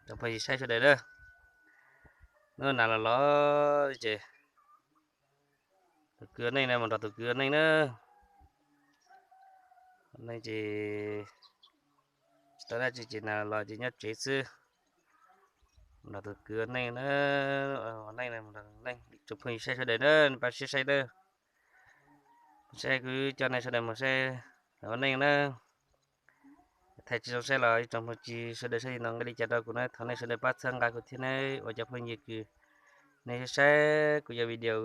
Tsoom phooj ywg saib sawv daws na, hnub no los los ces tus kwv ua neej na, mus nrog tus kwv ua neej na. Ua neej ces tsis tau dab tsi ces na los ces nyob tsev xwb. Mus nrog tus kwv ua neej na, ua neej na, mus nrog neej. Tsoom phooj ywg saib sawv daws na, nej pab siab saib na. Saib kuv coj nej sawv daws mus saib ua neej na. Thaij tsis zoo saib los ib tsoom phooj ywg sawv daws saib no nqe li cas rau kuv na, thov nej sawv daws pab txhawb nqa kuv thiab na, ua cov phooj ywg kws nej saib kuv cov video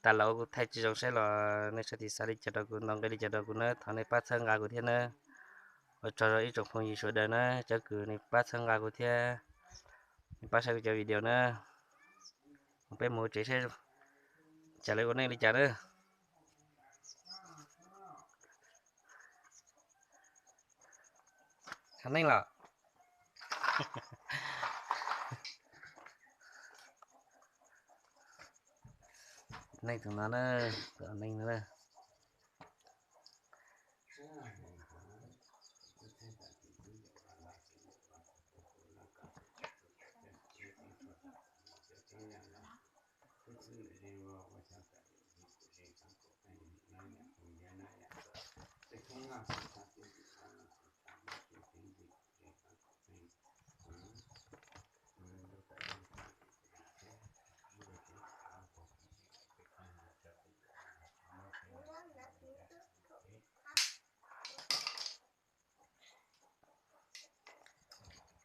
tas los kuv thaij tsis zoo saib los nej saib tis xav li cas rau kuv, no nqe li cas rau kuv na, thov nej pab txhawb nqa kuv thiab na. Ua tsaug rau ib tsoom phooj ywg sawv daws na, cov kws nej pab txhawb nqa kuv thiab nej pab saib kuv cov video na. Peb mus tsev saib cas lawv ua neej li cas na. Ua neej los, neej tus no na, ua neej no na.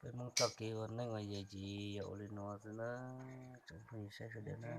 Peb Hmoob txoj kev ua neej ua yaig ces yog ua li no xwb na, tsoom phooj ywg saib sawv daws na.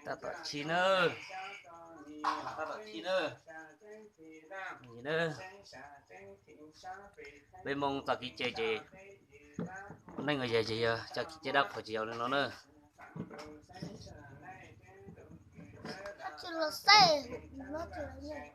Tab tom chim na, tab tom chim na. Peb Hmoob txoj kev cai ces, neej ua yaig ces yog txoj kev cai dab qhuas ces yog li no na. Tsis los xej, no tsis los yeej.